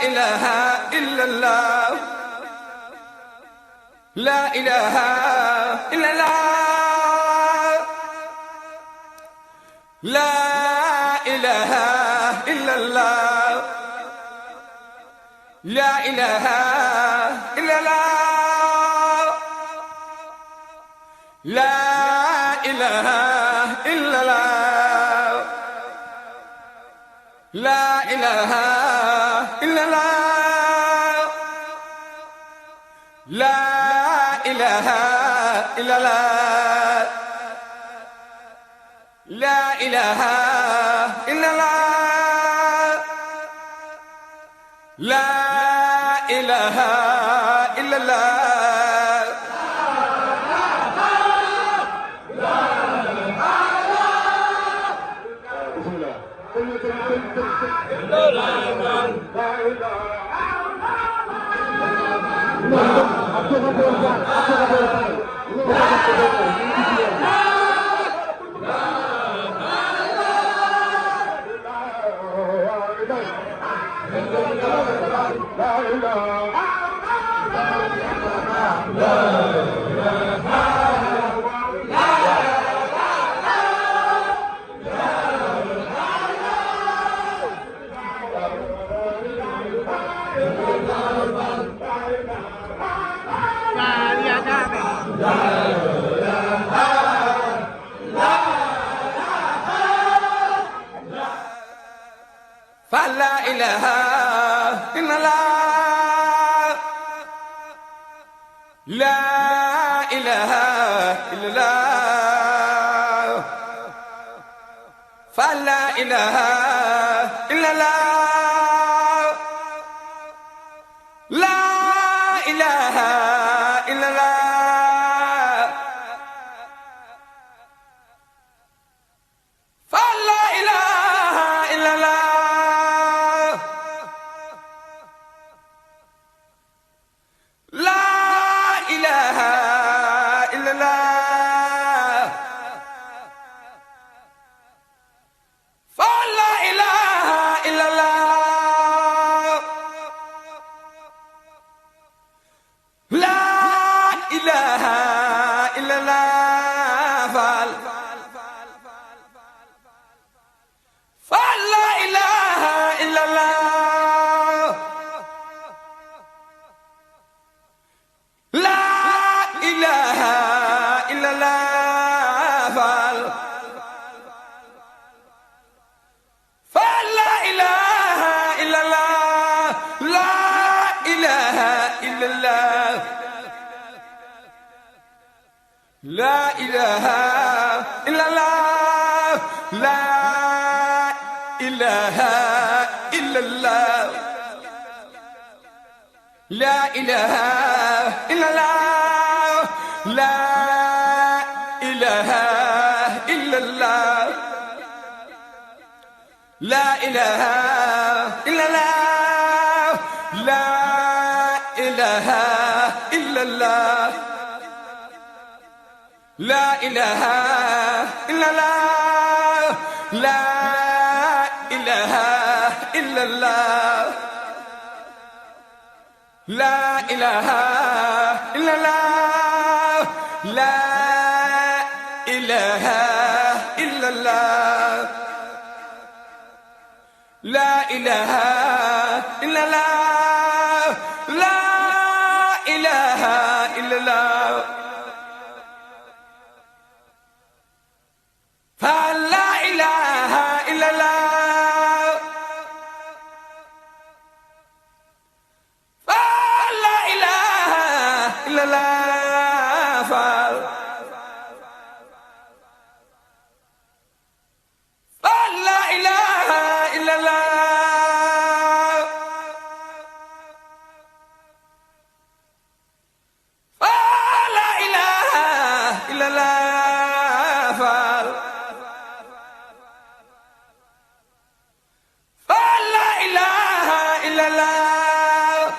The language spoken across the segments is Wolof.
إله إلا الله لا إله إلا الله لا إله إلا الله لا إله إلا الله لا إله إلا الله لا إله إلا الله لا إله إلا الله لا إله إلا الله لا إله إلا الله فلا إله إلا الله لا إله إلا الله فلا إله إلا الله لا إله إلا الله فلا إله إلا الله لا إله إلا الله فلا إله إلا الله لا إله إلا الله فلا إله إلا الله لا إله إلا الله فلا إله إلا الله لا إله إلا الله لا إله إلا الله لا إله إلا الله لا إله إلا الله لا إله إلا الله لا إله إلا الله لا إله إلا الله لا إله إلا الله لا إله إلا الله لا إله إلا الله لا إله إلا الله لا إله إلا الله لا إله إلا الله فلا إله إلا الله فلا إله إلا الله فلا إله إلا الله فلا إله إلا الله فلا إله إلا الله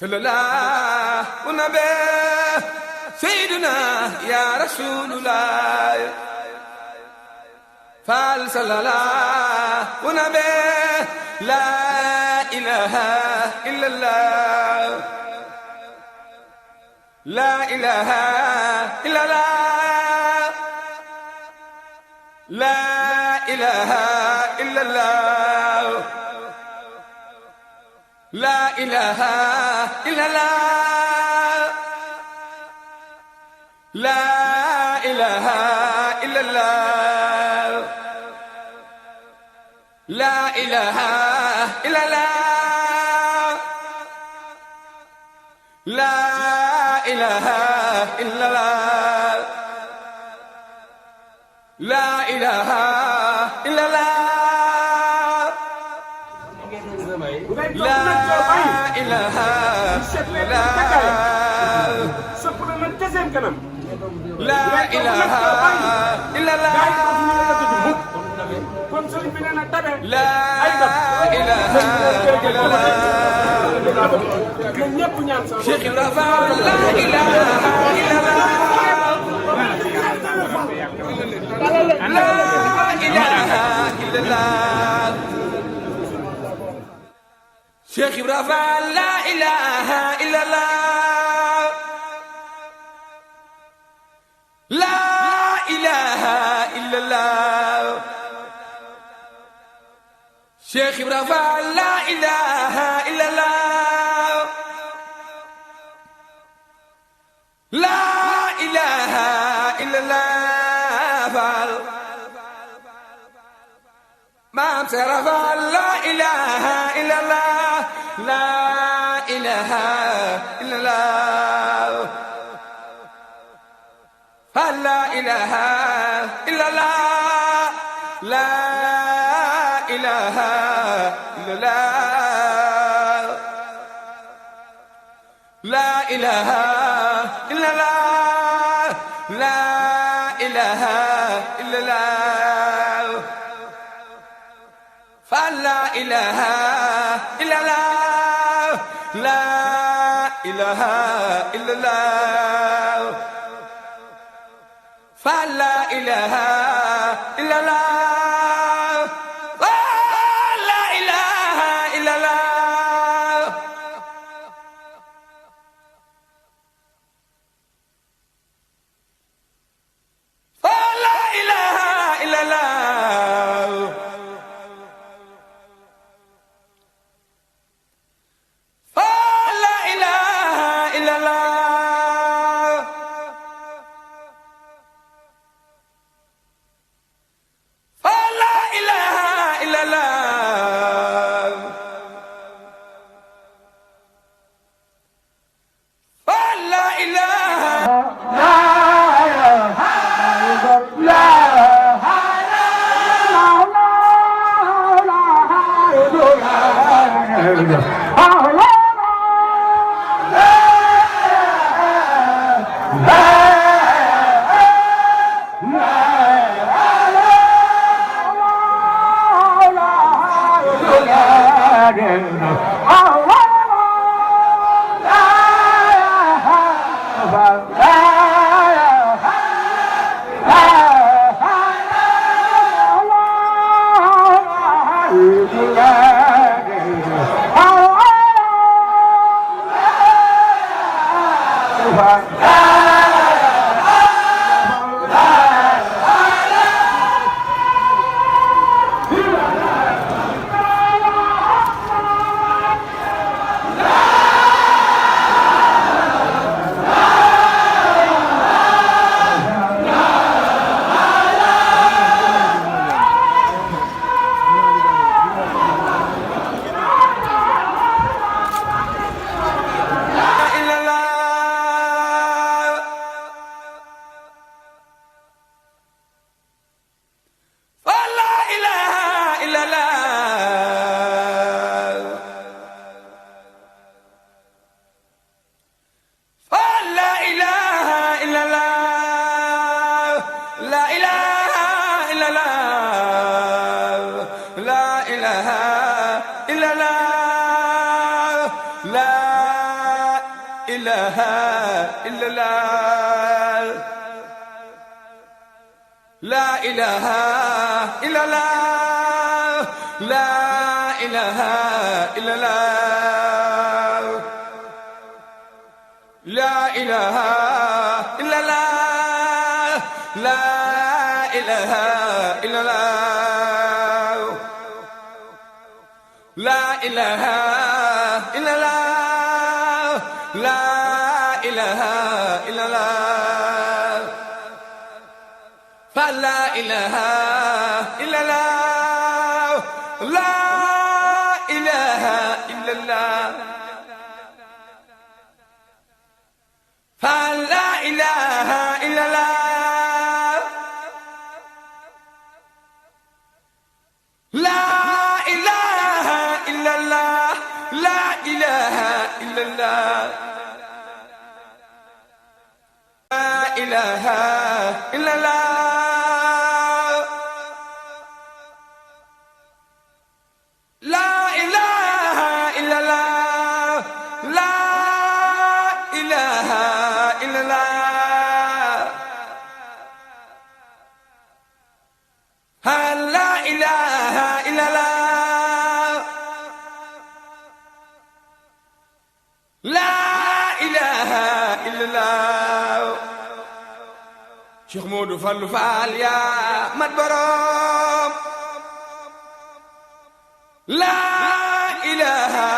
sallallahu nabi sayyiduna ya rasulullah fal sallallahu nabi la ilaha illallah la ilaha illallah la ilaha illallah la ilaha illallah la ilaha illallah la ilaha illallah la ilaha illallah la ilaha illallah la ilaha la ilaha illallah la ilaha illallah Cheikh Ibrahima la ilaha illallah la ilaha illallah Cheikh Ibrahima la ilaha illallah la ilaha illallah Cheikh Ibrahima la ilaha illallah la ilaha illallah Maam Seera Faal la ilaha illallah la ilaha illallah Faal la ilaha illallah la ilaha illallah la ilaha illallah la ilaha illallah Faal la ilaha illallah la ilaha illallah Faal la ilaha illallah Faal la ilaha illallah Faal la ilaha illallah لا إله إلا الله لا إله إلا الله لا إله إلا الله لا إله إلا الله لا إله إلا الله لا إله إلا الله فلا إله إلا الله لا إله إلا الله فلا إله إلا الله لا إله إلا الله لا إله إلا الله لا إله إلا الله لا إله إلا الله لا إله إلا الله لا إله إلا الله لا إله إلا الله Cheikh Modou Fallou Fall yaa mat boroom la ilaha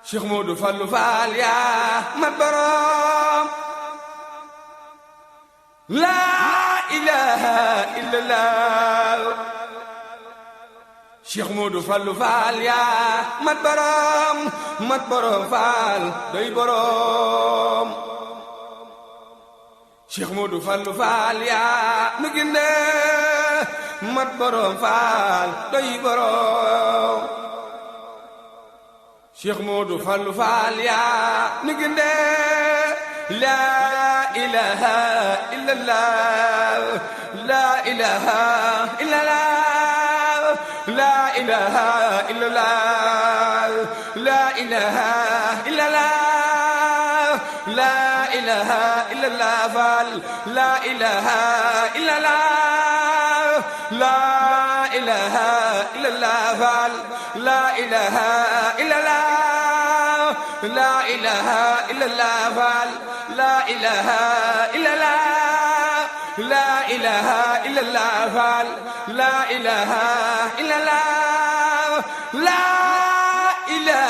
Cheikh Modou Fallou Fall yaa mat boroom la ilaha illallah Cheikh Modou Fallou Fall yaa mat boroom Fall doy boroom Cheikh Modou Fallou Fall yaa nu ginde mat boroom Fall doy boroom Cheikh Modou Fallou Fall yaa nu ginde la ilaha illallah la ilaha illallah la ilaha illallah la ilaha illallah la ilaha illallah Fall la ilaha illallah la ilaha illallah Fall la ilaha illallah la ilaha illallah Fall la ilaha illallah la ilaha illallah Fall la ilaha illallah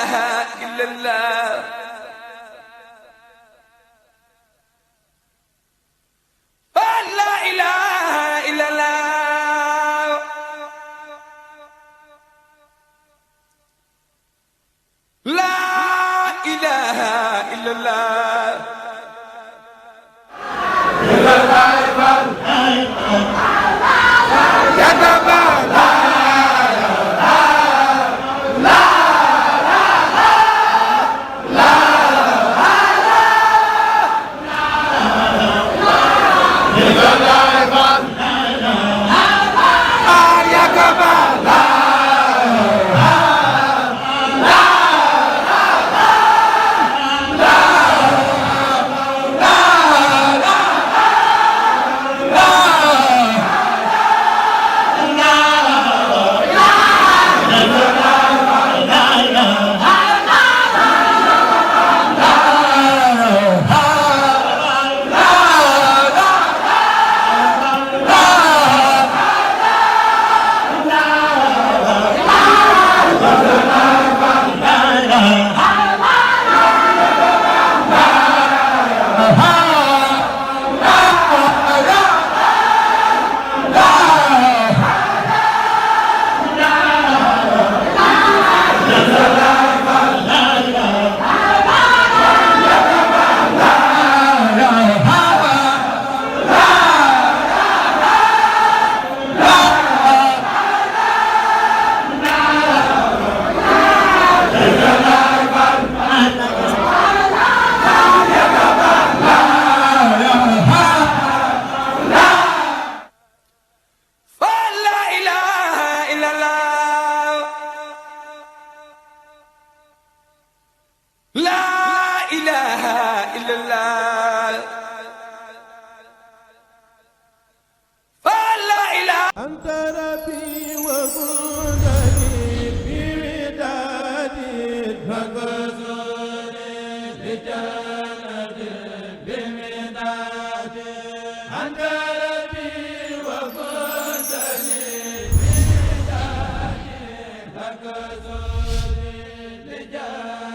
la ilaha illallah Fall la ilaha illallah la ilaha illallah أنت ربي وكنتني بودادي فكسوني لجنة بمدادي أنت ربي وكنتني بودادي فكسوني لجنة